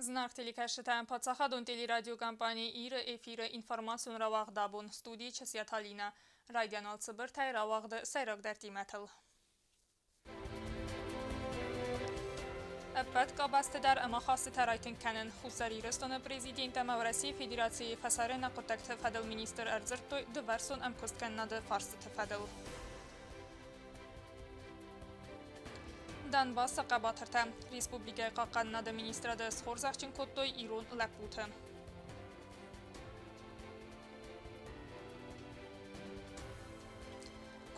Зынаргъ телекӕсджытӕ, паддзахадон телерадиокомпани Иры эфиры информацион рауагъд абон студийы Чысиаты Алинӕ. Райдиан уал цыбыртӕй рауагъды сӕйрагдӕр темӕтыл. Ӕппӕт къабӕзты дӕр ӕмахастытӕ райтынг кӕнын Хуссар Ирыстоны президент ӕмӕ Уӕрӕсейы Федерацийы фӕсарӕйнаг хъуыддӕгты фӕдыл министр ӕрдзырдтой дывӕрсон ӕмкуысткӕнынады фарстыты фӕдыл. Донбассы хъӕбатыртӕ республикӕйы хъахъхъӕнынады министрады схорзӕхджын кодтой ирон лӕппуты.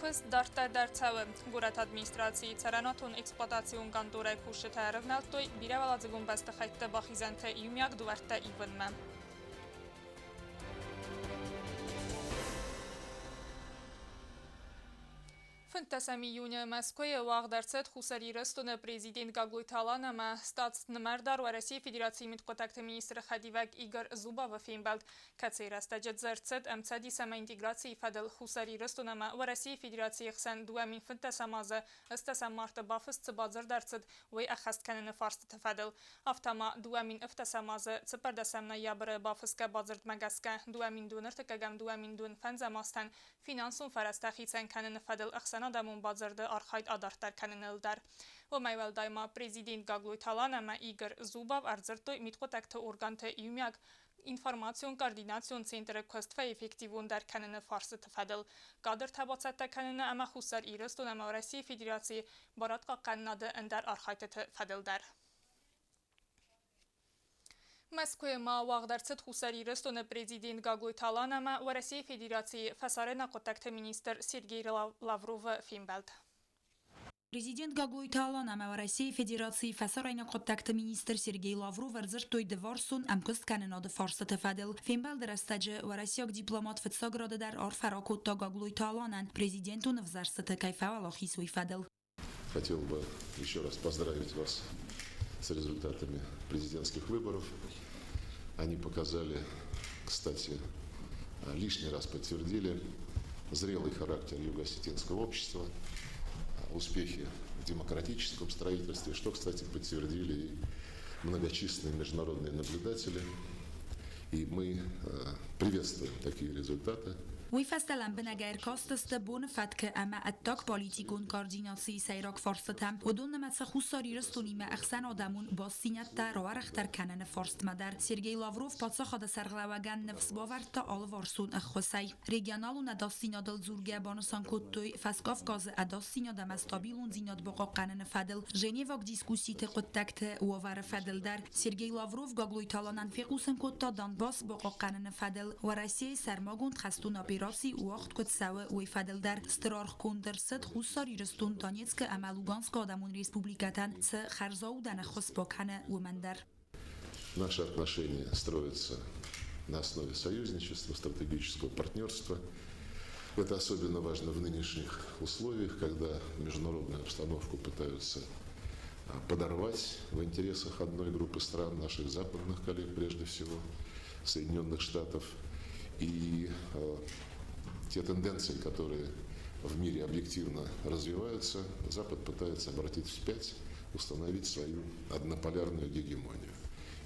Куыст дарддӕр дӕр цӕуы. Горӕты администрацийы цӕрӕнуатон-эксплуатацион къанторӕй кусджытӕ ӕрӕвнӕлдтой бирӕуӕладзыгон бӕстыхӕйтты бахизӕнты иумиаг дуӕрттӕ ивынмӕ. Фынддӕсӕм июны Мӕскуыйы уагъд ӕрцыд Хуссар Ирыстоны президент Гаглойты Алан ӕмӕ статс-нымӕрдар Уӕрӕсейы Федерацийы мидхъуыддӕгты министры хӕдивӕг Игорь Зубовы фембӕлд, кӕцыйы рӕстӕджы дзырд цыд ӕмцӕдис ӕмӕ интеграцийы фӕдыл Хуссар Ирыстон ӕмӕ Уӕрӕсейы Федерацийы хсӕн 2015 азы ӕстдӕсӕм марты бафыст цы бадзырд ӕрцыд, уый ӕххӕст кӕныны фарстыты фӕдыл. Афтӕ ма 2017 азы цыппӕрдӕсӕм ноябры бафысгӕ бадзырдмӕ гӕсгӕ 2025 2025 азтӕн финансон фӕрӕзтӕ хицӕн кӕныны фӕдыл ӕхсӕнадӕмон бадзырды архайд адарддӕр кӕныныл дӕр. Уымӕй уӕлдай ма президент Гаглойты Алан ӕмӕ Игорь Зубов ӕрдзырдтой мидхъуыддӕгты органты иумиаг информацион-координацион центры куыст фӕэффективондӕр кӕныны фарстыты фӕдыл, кадртӕ бацӕттӕ кӕныны ӕмӕ Хуссар Ирыстон ӕмӕ Уӕрӕсейы Федерацийы барадхъахъхъӕнынады ӕндӕр архайдтыты фӕдыл дӕр. Мӕскуыйы ма уагъд ӕрцыд Хуссар Ирыстоны президент Гаглойты Алан ӕмӕ Уӕрӕсейы Федерацийы фӕсарӕйнаг хъуыддӕгты министр Сергей Лавровы фембӕлд. Президент Гаглойты Алан ӕмӕ Уӕрӕсейы Федерацийы фӕсарӕйнаг хъуыддӕгты министр Сергей Лавров ӕрдзырдтой дывӕрсон ӕмкуысткӕнынады фарстыты фӕдыл. Фембӕлды рӕстӕджы уӕрӕсейаг дипломат фыццаг рады дӕр арфӕ ракодта Гаглойты Аланӕн, президентон ӕвзӕрстыты кӕй фӕуӕлахиз, уый фӕдыл. Хотел бы еще раз поздравить вас с результатами президентских выборов. Они показали, кстати, лишний раз подтвердили зрелый характер юго-осетинского общества, успехи в демократическом строительстве, что, кстати, подтвердили и многочисленные международные наблюдатели. И мы приветствуем такие результаты. Уый фӕстӕ лӕмбынӕг ӕркастысты боны фӕткы ӕмӕ ӕддагполитикон координацийы сӕйраг фарстытӕм. Уыдон нымӕцы Хуссар Ирыстонимӕ ӕхсӕнадӕмон бастдзинӕдтӕ рауӕрӕхдӕр кӕныны фарстмӕ дӕр. Сергей Лавров паддзахады сӕргълӕууӕгӕн ныфс бавӕрдта алыварсон ӕххуысӕй. Регионалон ӕдасдзинадыл дзургӕ банысан кодтой Фӕскавказы ӕдасдзинад ӕмӕ стабилондзинад бахъахъхъӕныны фӕдыл Женеваг дискусситы хъуыддӕгты уавӕры фӕдыл дӕр. Сергей Лавров Гаглойты Аланӕн фехъусын кодта Донбасс бахъахъхъӕныны фӕдыл Уӕрӕсейы сӕрмагонд хӕстон операци уагъд куыд цӕуы, уый фӕдыл дӕр. Стыр аргъ конд ӕрцыд Хуссар Ирыстон, Донецкы ӕмӕ Луганскы адӕмон республикӕтӕн цы хӕрзаудӕн ӕххуыс бакӕны, уымӕн дӕр. Наши отношения строятся на основе союзничества, стратегического партнерства. Это особенно важно в нынешних условиях, когда международную обстановку пытаются подорвать в интересах одной группы стран, наших западных коллег прежде всего, Соединенных Штатов. И те тенденции, которые в мире объективно развиваются, Запад пытается обратить вспять, установить свою однополярную гегемонию.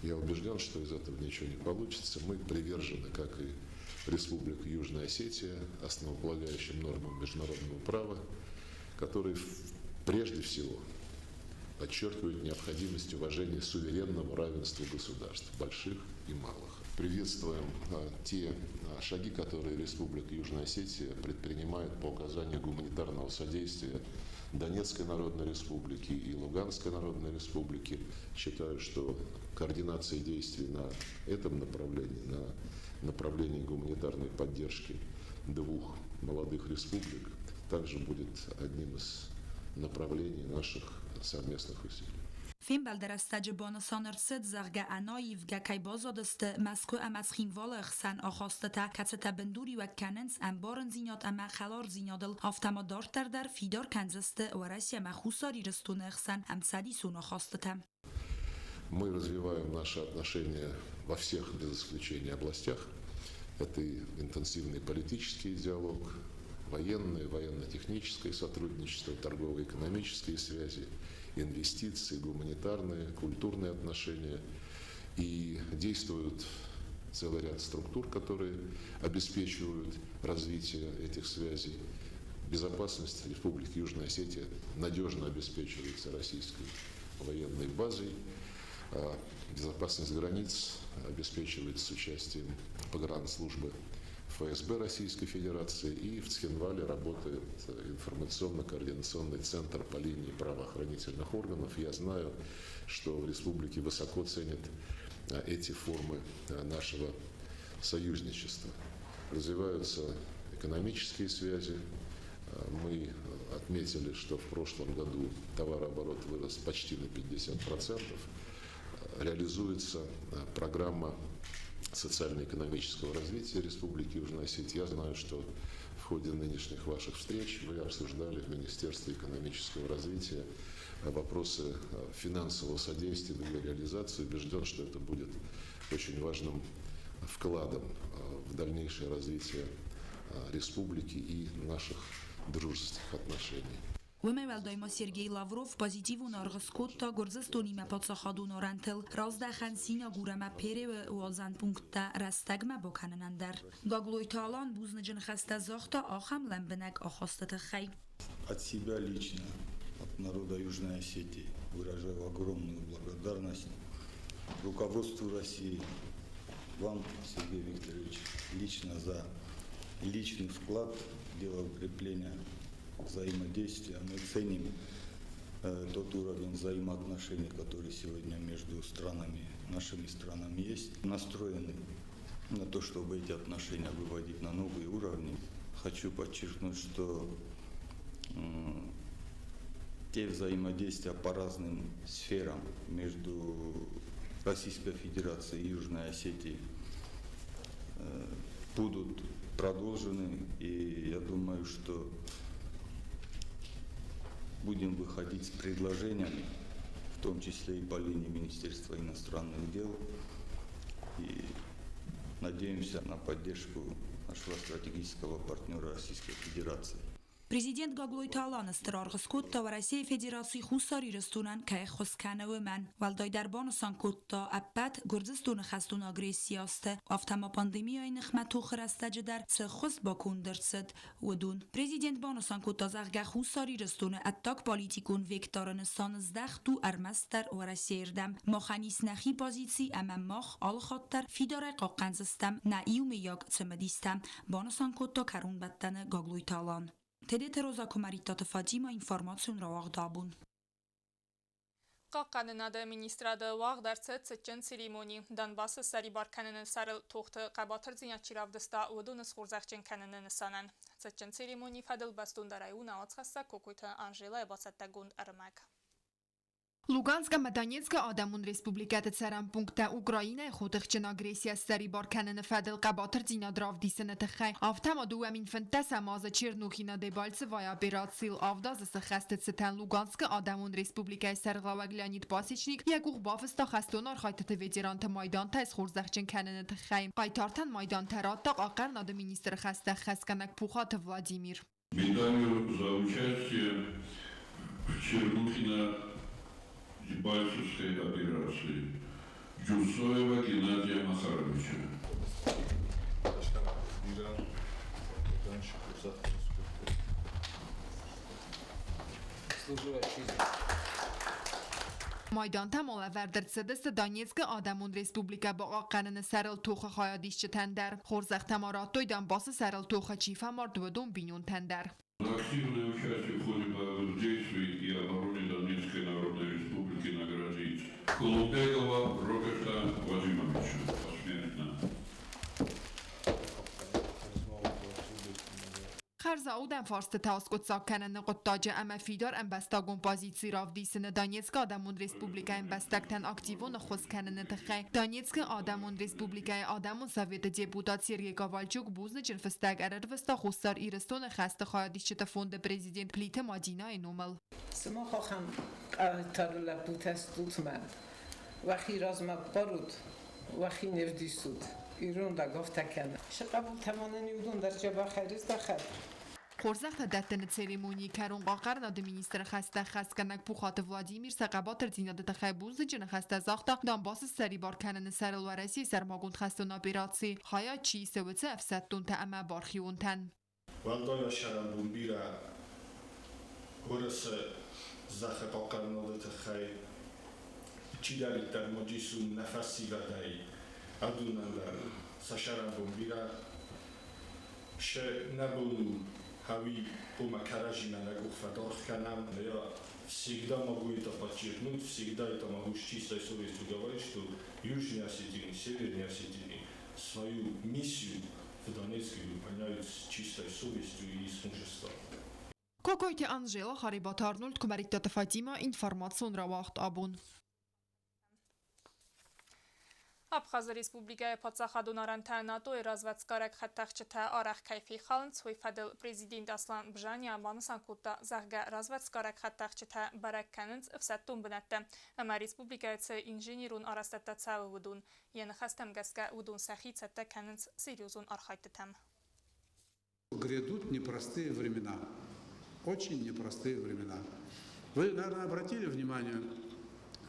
Я убежден, что из этого ничего не получится. Мы привержены, как и Республика Южная Осетия, основополагающим нормам международного права, которые прежде всего подчеркивают необходимость уважения суверенному равенству государств, больших и малых. Приветствуем те шаги, которые Республика Южная Осетия предпринимает по оказанию гуманитарного содействия Донецкой Народной Республики и Луганской Народной Республики. Считаю, что координация действий на этом направлении, на направлении гуманитарной поддержки двух молодых республик, также будет одним из направлений наших совместных усилий. Фембӕлды рӕстӕджы банысан ӕрцыд, зӕгъгӕ, ӕнӕаивгӕ кӕй баззадысты Мӕскуы ӕмӕ Цхинвалы хсӕн ахастытӕ, кӕцытӕ бындуриуӕг кӕнынц ӕмбарындзинад ӕмӕ хӕлардзинадыл, афтӕ ма дарддӕр дӕр фидар кӕндзысты Уӕрӕсе ӕмӕ Хуссар Ирыстоны хсӕн ӕмцӕдисон ахастытӕ. Мы развиваем наши отношения во всех, без исключения, областях. Это и интенсивный политический диалог, военное, военно-техническое сотрудничество, торгово-экономические связи, инвестиции, гуманитарные, культурные отношения. И действуют целый ряд структур, которые обеспечивают развитие этих связей. Безопасность Республики Южная Осетия надежно обеспечивается российской военной базой. Безопасность границ обеспечивается с участием погранслужбы ФСБ Российской Федерации. И в Цхинвале работает информационно-координационный центр по линии правоохранительных органов. Я знаю, что в республике высоко ценят эти формы нашего союзничества. Развиваются экономические связи. Мы отметили, что в прошлом году товарооборот вырос почти на 50%. Реализуется программа социально-экономического развития Республики Южная Осетия. Я знаю, что в ходе нынешних ваших встреч вы обсуждали в Министерстве экономического развития вопросы финансового содействия для реализации. Убежден, что это будет очень важным вкладом в дальнейшее развитие республики и наших дружественных отношений. Уымӕй уӕлдай ма Сергей Лавров позитивон аргъ скодта Гуырдзыстонимӕ паддзахадон арӕнтыл раздӕхӕн Синагур ӕмӕ Переуы уадзӕн пункттӕ рӕстӕгмӕ бакӕнынӕн дӕр. Гаглойты Алан бузныджы ныхӕстӕ загъта ахӕм лӕмбынӕг ахасты тыххӕй. От себя лично, от народа Южной Осетии выражаю огромную благодарность руководству России, вам, Сергей Викторович, лично за личный вклад в дело укрепления взаимодействия. Мы ценим тот уровень взаимоотношений, который сегодня между странами, нашими странами есть. Настроены на то, чтобы эти отношения выводить на новые уровни. Хочу подчеркнуть, что те взаимодействия по разным сферам между Российской Федерацией и Южной Осетией будут продолжены. И я думаю, что будем выходить с предложениями, в том числе и по линии Министерства иностранных дел. И надеемся на поддержку нашего стратегического партнера Российской Федерации. Президент Гаглойты Алан стыр аргъ скодта Уӕрӕсейы Федераци Хуссар Ирыстонӕн кӕй ӕххуыс кӕны, уымӕн. Уӕлдайдӕр банысан кодта, ӕппӕт Гуырдзыстоны хӕстон агрессийы азты, афтӕ ма пандемияйы ныхмӕ тохы рӕстӕджы дӕр цы ӕххуыс баконд ӕрцыд, уыдон. Президент банысан кодта, зӕгъгӕ, Хуссар Ирыстоны ӕддагполитикон векторы нысан здӕхт у ӕрмӕстдӕр Уӕрӕсейы рдӕм. Махӕн ис нӕхи позици ӕмӕ мах алыхатт дӕр фидарӕй хъахъхъӕндзыстӕм нӕ иумӕйаг цымыдистӕ, банысан кодта кӕронбӕттӕны Гаглойты Алан. Тедеты Роза Куымӕридтаты Фатимӕ, информацион рауагъд Абон. Хъахъхъӕнынады министрады уагъд ӕрцыд цытджын церемони Донбассы ссӕрибар кӕныны сӕрыл тохты хъӕбатырдзинад чи равдыста, уыдоны схорзӕхджын кӕныны нысанӕн. Цытджын церемонийы фӕдыл бӕстондӕрӕй у нӕ уацхӕссӕг Кокойты Анжелӕйы бацӕттӕгонд ӕрмӕг. Луганскы ӕмӕ Донецкы Адӕмон Республикӕты цӕрӕн пункттӕ Украинӕйы хотыхджын агрессийӕ ссӕрибар кӕныны фӕдыл хъӕбатырдзинад равдисыны тыххӕй, афтӕ ма 2015-ӕм азы Чернухино-Дебальцевойы операцийыл 7 азы сыххӕсты цытӕн Луганскы Адӕмон Республикӕйы сӕргълӕууӕг Леонид Пасечник йӕ къух бафыста хӕстон архайдтыты ветеранты майдантӕй схорзӕхджын кӕныны тыххӕй. Хъайтартӕн майдантӕ радта хъахъхъӕнынады министры хӕстӕ ӕххӕстгӕнӕг Пухаты Владимир. Медалью за участие в Чернухино-Дебальцевской операции Джусоева Геннадия Махаровича. Служу отчизне. Майдантӕ ма лӕвӕрд ӕрцыдысты Донецкы Адӕмон Республикӕ бахъахъхъӕныны сӕрыл тохы хайадисджытӕн дӕр. Хорзӕхтӕ ма радтой Донбассы сӕрыл тохы чи фӕмард, уыдон бинонтӕн дӕр. За активное участие в ходе боевых действий и обороне Донецкой Народной Республики наградить Кулубегова Роберта Вадимовича посмертно. Хӕрзаудӕн фарстытӕ аскъуыддзаг кӕныны хъуыддаджы ӕмӕ фидар ӕмбӕстагон позици равдисыны Донецкы Адӕмон Республикӕйы ӕмбӕстӕгтӕн активон ӕххуыс кӕныны тыххӕй Донецкы Адӕмон Республикӕйы Адӕмон Советы депутат Сергей Ковальчук бузныджы фыстӕг ӕрӕрвыста Хуссар Ирыстоны хӕсты хайадисджыты фонды президент Плиты Мадинӕйы номыл. Сымах ахӕм хъайтар лӕппутӕ стут мӕ уӕхи размӕ ппарут, уӕхи не вдисут. Ирон лӕг афтӕ кӕны. Сӕ хъӕбултӕ ма нын иу дон дӕр дзӕбӕх ӕрыздӕхӕд. Хорзӕхтӕ дӕттыны церемонийы кӕрон хъахъхъӕнынады министры хӕстӕ ӕххӕстгӕнӕг Пухаты Владимир сӕ хъӕбатырдзинады тыххӕй бузныджы ныхӕстӕ загъта Донбассы ссӕрибар кӕныны сӕрыл Уӕрӕсейы сӕрмагонд хӕстон операцийы хайад чи исы, уыцы ӕфсӕддонтӕ ӕмӕ бархионтӕн. Уӕлдай ӕсӕрӕнбон бирӕ Уырысы зӕххы хъахъхъӕнынады тыххӕй чидӕриддӕр ноджы нӕ фӕсивӕдӕй, адонӕн дӕр сӕ сӕрӕнбон бирӕ. Шы нӕ бон у хауи ома кӕрӕдзимӕ нӕ къух фӕдаргъ кӕнӕм. Я всегда могу это подчеркнуть, всегда это могу с чистой совестью говорить, что Южная Осетия и Северная Осетия свою миссию в Донецке выполняют с чистой совестью и с мужеством. Кокойты Анжела, Харибаты Арнольд, Куымӕридтаты Фатимӕ, информацион рауагъд Абон. Абхазы Республикӕйы паддзахадон арӕнтӕ НАТО-йы развӕдсгарӕг хӕдтӕхджытӕ арӕх кӕй фехалынц, уый фӕдыл президент Аслан Бжания банысан кодта, зӕгъгӕ, развӕдсгарӕг хӕдтӕхджытӕ бӕрӕг кӕнынц ӕфсӕддон бынӕттӕ ӕмӕ республикӕйы цы инженерон арӕзтӕдтӕ цӕуы, уыдон. Йӕ ныхӕстӕм гӕсгӕ, уыдон сӕхи цӕттӕ кӕнынц серьезон архайдтытӕм. Грядут непростые времена, очень непростые времена. Вы, наверное, обратили внимание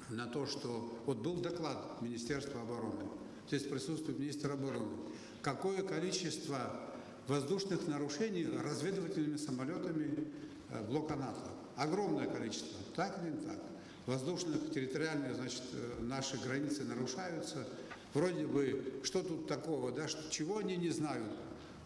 на то, что вот был доклад Министерства обороны, здесь присутствует министр обороны, какое количество воздушных нарушений разведывательными самолетами блока НАТО. Огромное количество, так или не так? Воздушных, территориальных, значит, наши границы нарушаются. Вроде бы, что тут такого, да, чего они не знают?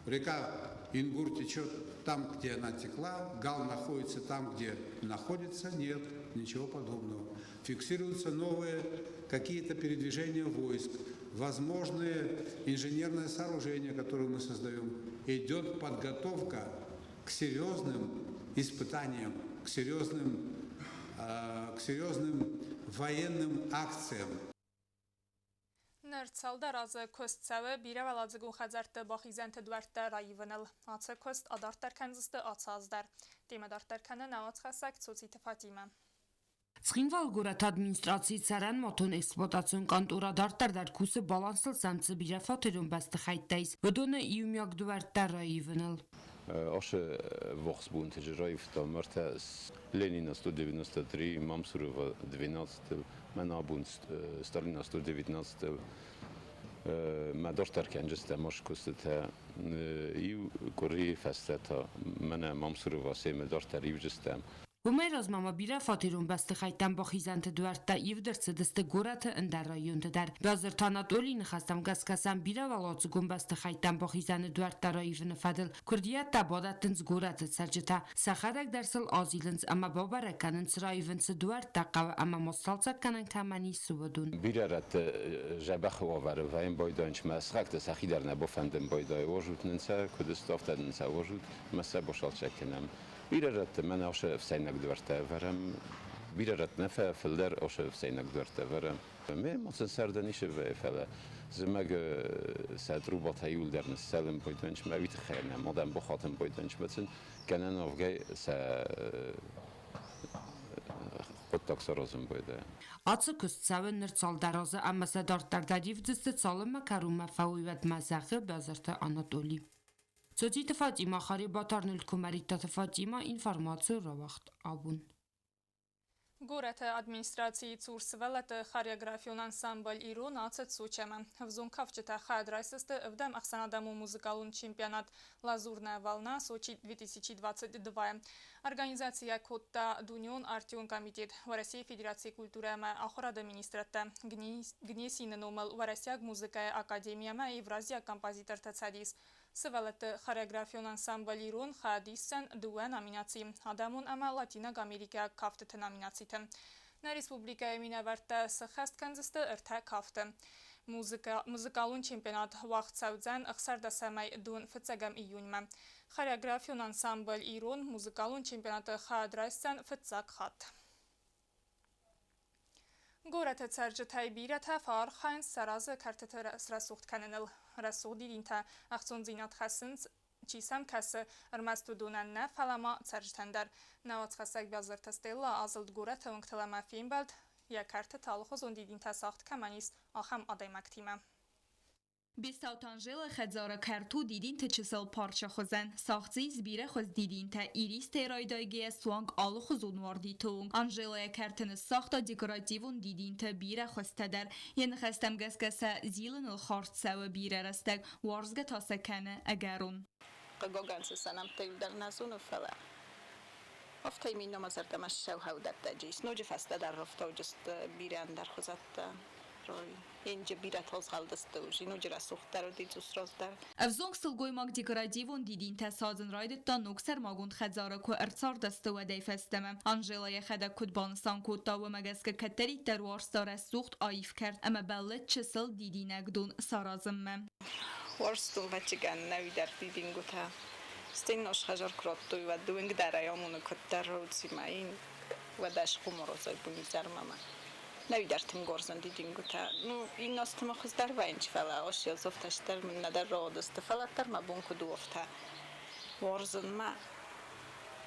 Река Ингур течет там, где она текла, Гал находится там, где находится, нет, ничего подобного. Фиксируются новые какие-то передвижения войск, возможные инженерные сооружения, которые мы создаем. Идет подготовка к серьезным испытаниям, к серьезным военным акциям. Ныр цалдӕр азы куыст цӕуы бирӕуӕладзыгон хӕдзӕртты бахизӕнты дуӕрттӕ раивыныл. Ацы куыст адарддӕр кӕндзысты ацы аз дӕр. Темӕ дарддӕр кӕны нӕ уацхӕссӕг Цоциты Фатимӕ. Цхинвалы горӕты администрацийы цӕрӕнуатон-эксплуатацион къантора дарддӕр дӕр кусы, балансыл сӕм цы бирӕфатерон бӕстыхӕйттӕ ис, уыдоны иумиаг дуӕрттӕ раивыныл. Ашы вохсбунты раивта мартӕ Ленина 193, Мамсурова 12, мӕн абон Сталина 119 мӕ дарддӕр кӕнджыстӕм ас куыстытӕ иу къуырийы фӕстӕ та мӕнӕ Мамсурова семы дарддӕр ивджыстӕм. Уымӕй размӕ ма бирӕфатерон бӕстыхӕйттӕм бахизӕнты дуӕрттӕ ивд ӕрцыдысты горӕты ӕндӕр районты дӕр. Базырты Анатолийы ныхӕстӕм гӕсгӕ сӕм бирӕуӕладзыгон бӕстыхӕйттӕм бахизӕны дуӕрттӕ раивыны фӕдыл куырдиӕттӕ бадӕттынц горӕты цӕрджытӕ. Сӕхӕдӕг дӕр сыл азилынц ӕмӕ бабӕрӕг кӕнынц, раивын цы дуӕрттӕ хъӕуы ӕмӕ ма сцалцӕг кӕнӕн кӕмӕн ис, уыдон. Бирӕ рӕтты дзӕбӕх уавӕры вӕййын байдайынц, мӕ сыхӕгты сӕхи дӕр нӕ бафӕндын байдайы, уарзут нын сӕ, куыд сты, афтӕ нын сӕ уарзут, ӕмӕ сӕ басалцӕг кӕнӕм. Бирӕ рӕтты мӕнӕ ашы ӕфсӕйнаг дуӕрттӕ ӕвӕрӕм, бирӕ рӕтты нӕ фылдӕр ашы ӕфсӕйнаг дуӕрттӕ ӕвӕрӕм. Ме ма сын сӕрдӕн ис фӕлӕ зымӕг сӕ трубатӕ иуылдӕр ныссӕлын байдайынц, мӕ уый тыххӕй нӕ мадӕн бахатын байдайынц, мӕ сын гӕнӕн авгӕй сӕ хъуыддаг саразын байдайы. Ацы куыст цӕуы ныр цалдӕр азы ӕмӕ сӕ дарддӕр дӕр ивдзысты, цалынмӕ кӕронмӕ фӕуой, уӕдмӕ, зӕгъы Базырты Анатоли. Цоциты Фатимӕ, Харебаты Арнольд, Куымӕридтаты Фатимӕ, информацион рауагъд Абон. Горӕты администрацийы цур сывӕллӕтты хореографион ансамбль «Ирон» ацыд Сочӕмӕ. Ӕвзонг кафджытӕ хайад райсдзысты ӕвдӕм ӕхсӕнадӕмон музыкалон чемпионат «Лазурная волна. Сочи-2022». Организаци йӕ кодта Дунеон арктикон комитет, Уӕрӕсейы Федерацийы культурӕ ӕмӕ ахуырады министрадтӕ, Гнесины номыл Уӕрӕсейаг музыкӕйы академи ӕмӕ Евразиаг композиторты цӕдис. Сывӕллӕтты хореографион ансамбль «Ирон» хайад исдзӕн дыууӕ номинацийы: адӕмон ӕмӕ латинаг америкӕйаг кафтыты номинациты. Нӕ республикӕйы минӕвӕрттӕ сӕххӕст кӕндзысты ӕртӕ кафты. Музыкалон чемпионат уагъд цӕудзӕн 16-ӕмӕй 25 июньмӕ. Хореографион ансамбль «Ирон» музыкалон чемпионаты хайад райсдзӕн фыццаг хатт. Горӕты цӕрджытӕй бирӕтӕ фӕархайынц сӕ разы кӕртыты срӕсугъд кӕныныл. Рӕсугъд дидинтӕ ӕхцондзинад хӕссынц, чи сӕм кӕсы, ӕрмӕст уыдонӕн нӕ, фӕлӕ ма цӕрджытӕн дӕр. Нӕ уацхӕссӕг Бязырты Стелла азылд горӕты уынгтыл ӕмӕ фембӕлд, йӕ кӕртыты алыхуызон дидинтӕ сагъд кӕмӕн ис, ахӕм адӕймӕгтимӕ. Бестауты Анжелӕ хӕдзары кӕрт у дидинты чысыл парчы хуызӕн. Сагъд дзы ис бирӕ хуыз дидинтӕ, иристӕй райдайгӕйӕ суанг алыхуызон уардиты онг. Анжелӕ йӕ кӕрты ныссагъта декоративон дидинтӕ бирӕ хуызтӕ дӕр. Йӕ ныхӕстӕм гӕсгӕ сӕ зилыныл хардз цӕуы бирӕ рӕстӕг, уарзгӕ та сӕ кӕны ӕгӕрон. Хъыгагӕн сӕ сӕ нӕмттӕ иу дӕр нӕ зоны, фӕлӕ афтӕ мин мӕ зӕрдӕмӕ ссӕугӕдӕттӕджы ис. Ноджы фӕстӕдӕр рафтауджысты бирӕ ӕндӕр хуызӕттӕ. Инджы бирӕтыл згъӕлдысты уже, ноджы рӕсугъддӕр уыди цъус раздӕр. Ӕвзонг сылгоймаг декоративон дидинтӕ садзын райдыдта ног сӕрмагонд хӕдзары куы ӕрцардысты, уӕдӕй фӕстӕмӕ. Анжелӕ йӕхӕдӕг куыд банысан кодта, уымӕ гӕсгӕ кӕддӕриддӕр уарзта рӕсугъд аив кӕрт ӕмӕ бӕллыд чысыл дидинӕгдон саразынмӕ. Уарзтон вӕццӕгӕн нӕуидӕр дидингутӕ. Стӕй нос хӕзар куы радтой, уӕд уынг дӕр ӕй амоны куыддӕр рӕудзимӕ ин, уӕд ӕз хъуморозӕй бунизӕрмӕмӕ. Нӕуидӕр тынг уарзын дидингутӕ. Ну, иннӕ хуыздӕр вӕййынц, фӕлӕ ос-йозофтӕ мын нӕдӕр рауадысты, фӕлӕ дӕр мӕ бон куыд у, афтӕ уарзын мӕ.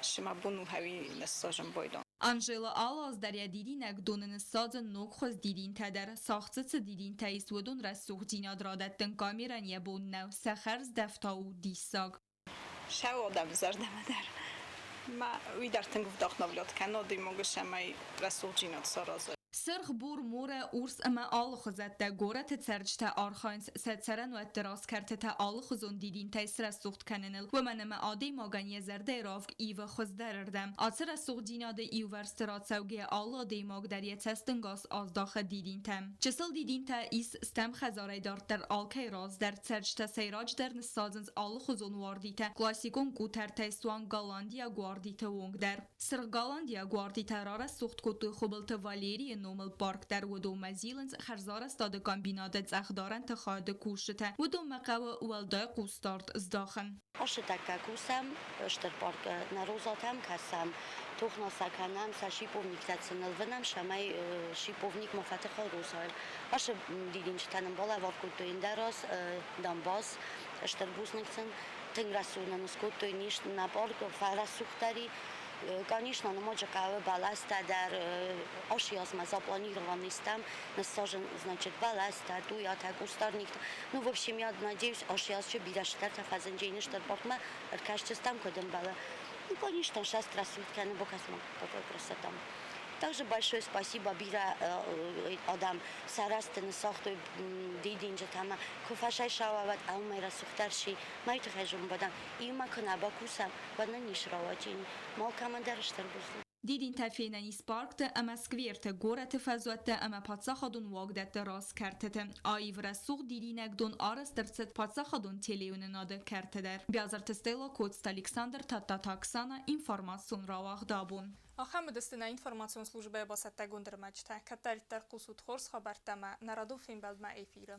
Шы мӕ бон у хӕуи ныссажын байдон. Анжела алы аз дӕр йӕ дидинӕгдоны ныссадзы ногхуыз дидинтӕ дӕр. Сагъд цы дидинтӕ ис, уыдон рӕсугъддзинад радӕттын камерӕн йӕ бон нӕу, сӕ хӕрздӕф та у диссаг. Сӕ адӕмы зӕрдӕмӕ дӕр ма уый дӕр тынг вдохновлет кӕнод имогы сӕмӕй рӕсугъддзинад саразой. Сырх, бур, морӕ, урс ӕмӕ алыхуызӕттӕ горӕты цӕрджытӕ архайынц сӕ цӕрӕнуӕтты раз кӕртытӕ алыхуызон дидинтӕй срӕсугъд кӕныныл, уымӕн ӕмӕ адӕймагӕн йӕ зӕрдӕйы равг ивы хуыздӕрырдӕм. Ацы рӕсугъддзинады иувӕрсты рацӕугӕйӕ алы адӕймаг дӕр йӕ цӕстӕнгас аздахы дидинтӕм. Чысыл дидинтӕ ис стӕм хӕдзарӕй дарддӕр алкӕй раз дӕр цӕрджытӕ сӕйраджыдӕр ныссадзынц алыхуызон уардитӕ, классикон къутӕртӕй суанг голландиаг уардиты онг дӕр. Сырх голландиаг уардитӕ рарӕсугъд кодтой Хуыбылты Валерийы номыл парк дӕр. Уыдонмӕ зилынц хӕрзарӕзтады комбинаты цъӕхдарӕнты хайады кусджытӕ. Уыдонмӕ хъӕуы уӕлдай хъусдард здахын. Ӕрсытӕккӕ кусӕм, стыр паркы нӕ розатӕм кӕсӕм, тохна сӕ кӕнӕм, сӕ шиповниктӕ сын нылвынӕм, цӕмӕй шиповник ма фӕтыхыл розайыл. Ацы дидинджытӕ нын балӕвар кодтой ӕндӕраз, Донбасс, стыр бузныг сын. Тынг рӕсугъд нын скодтой нӕ парк, фӕрӕсугъддӕр и. Конечно, нымоджы хъӕуы бӕлӕстӕ дӕр ошиазмӕ запланирован стӕм, ныссажен, значит, бӕлӕстӕ, туятӕ, кустарниктӕ. Ну, в общем, я надеюсь, ошиазчы бирӕ стӕртӕ фӕзынджейны стыр паркмӕ ӕркӕсдзыстӕм, куыд ӕмбӕлы. Ну, конечно, сейчас рӕсугъд кӕны, бакӕс-ма, какая красота. Также большое спасибо бирӕ адӕм сарӕзты ныссагътой дидинджытӕ ӕмӕ куы фӕсайсауӕд ӕмӕ рӕсугъддӕр си, мӕй тыххӕй зонбадӕн. Иумӕ куы нӕ бакусӕм, уӕд нын ис рауаджин. Малкӕмӕн дӕр стыр бузныг. Дидинтӕ фенӕн ис паркты ӕмӕ скверты, горӕты фӕзуӕттӕ ӕмӕ паддзахадон уагдӕтты раз кӕртыты. Аив рӕсугъд дидинӕгдон арӕзт ӕрцыд паддзахадон телеуынынады кӕрты дӕр. Биазырты Стелла, Коцты Александр, Тадтаты Оксана, информацион рауагъд абон. Ахӕм уыдысты нӕ информацион службӕйы бацӕттӕгонд ӕрмӕджытӕ. Кӕддӕриддӕр хъусут хорз хабӕрттӕ ӕмӕ нӕ радон фембӕлдмӕ эфиры.